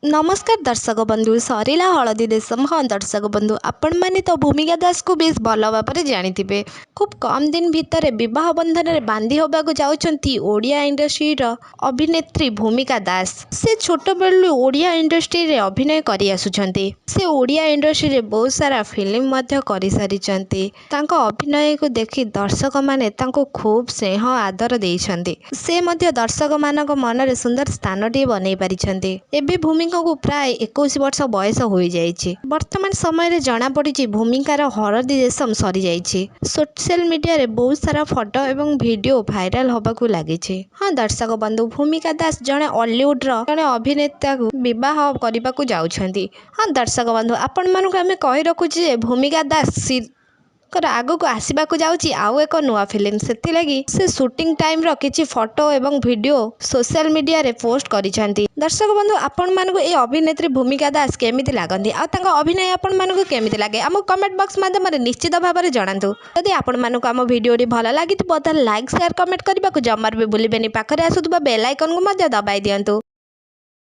ନମସ୍କାର ଦର୍ଶକ ବନ୍ଧୁ, ସରିଲା ହଳଦୀ ରେସମ। ହଁ ଦର୍ଶକ ବନ୍ଧୁ, ଆପଣମାନେ ତ ଭୂମିକା ଦାସକୁ ବେଶ ଭଲ ଭାବରେ ଜାଣିଥିବେ। ଖୁବ୍ କମ୍ ଦିନ ଭିତରେ ବିବାହ ବନ୍ଧନରେ ବାନ୍ଧି ହେବାକୁ ଯାଉଛନ୍ତି ଓଡ଼ିଆ ଇଣ୍ଡଷ୍ଟ୍ରିର ଅଭିନେତ୍ରୀ ଭୂମିକା ଦାସ। ସେ ଛୋଟବେଳୁ ଓଡ଼ିଆ ଇଣ୍ଡଷ୍ଟ୍ରିରେ ଅଭିନୟ କରି ଆସୁଛନ୍ତି। ସେ ଓଡ଼ିଆ ଇଣ୍ଡଷ୍ଟ୍ରିରେ ବହୁତ ସାରା ଫିଲ୍ମ ମଧ୍ୟ କରିସାରିଛନ୍ତି। ତାଙ୍କ ଅଭିନୟକୁ ଦେଖି ଦର୍ଶକମାନେ ତାଙ୍କୁ ଖୁବ୍ ସ୍ନେହ ଆଦର ଦେଇଛନ୍ତି। ସେ ମଧ୍ୟ ଦର୍ଶକମାନଙ୍କ ମନରେ ସୁନ୍ଦର ସ୍ଥାନଟିଏ ବନେଇ ପାରିଛନ୍ତି। ଏବେ ଭୂମିକାଙ୍କୁ ପ୍ରାୟ 21 ବର୍ଷ ବୟସ ହୋଇଯାଇଛି। ବର୍ତ୍ତମାନ ସମୟରେ ଜଣାପଡ଼ିଛି, ଭୂମିକାର ହଳଦୀ ରେସମ ସରିଯାଇଛି। ସୋସିଆଲ ମିଡ଼ିଆରେ ବହୁତ ସାରା ଫଟୋ ଏବଂ ଭିଡ଼ିଓ ଭାଇରାଲ ହେବାକୁ ଲାଗିଛି। ହଁ ଦର୍ଶକ ବନ୍ଧୁ, ଭୂମିକା ଦାସ ଜଣେ ଅଲିଉଡ଼ର ଜଣେ ଅଭିନେତାକୁ ବିବାହ କରିବାକୁ ଯାଉଛନ୍ତି। ହଁ ଦର୍ଶକ ବନ୍ଧୁ, ଆପଣମାନଙ୍କୁ ଆମେ କହି ରଖୁଛୁ ଯେ ଭୂମିକା ଦାସ ଙ୍କର ଆଗକୁ ଆସିବାକୁ ଯାଉଛି ଆଉ ଏକ ନୂଆ ଫିଲ୍ମ। ସେଥିଲାଗି ସେ ସୁଟିଂ ଟାଇମ୍ର କିଛି ଫଟୋ ଏବଂ ଭିଡ଼ିଓ ସୋସିଆଲ ମିଡ଼ିଆରେ ପୋଷ୍ଟ କରିଛନ୍ତି। ଦର୍ଶକ ବନ୍ଧୁ, ଆପଣମାନଙ୍କୁ ଏହି ଅଭିନେତ୍ରୀ ଭୂମିକା ଦାସ କେମିତି ଲାଗନ୍ତି ଆଉ ତାଙ୍କ ଅଭିନୟ ଆପଣମାନଙ୍କୁ କେମିତି ଲାଗେ, ଆମକୁ କମେଣ୍ଟ ବକ୍ସ ମାଧ୍ୟମରେ ନିଶ୍ଚିତ ଭାବରେ ଜଣାନ୍ତୁ। ଯଦି ଆପଣମାନଙ୍କୁ ଆମ ଭିଡ଼ିଓଟି ଭଲ ଲାଗିଥିବ, ତାହେଲେ ଲାଇକ୍, ସେୟାର, କମେଣ୍ଟ କରିବାକୁ ଜମାରୁ ବି ଭୁଲିବେନି। ପାଖରେ ଆସୁଥିବା ବେଲ୍ ଆଇକନ୍କୁ ମଧ୍ୟ ଦବାଇ ଦିଅନ୍ତୁ।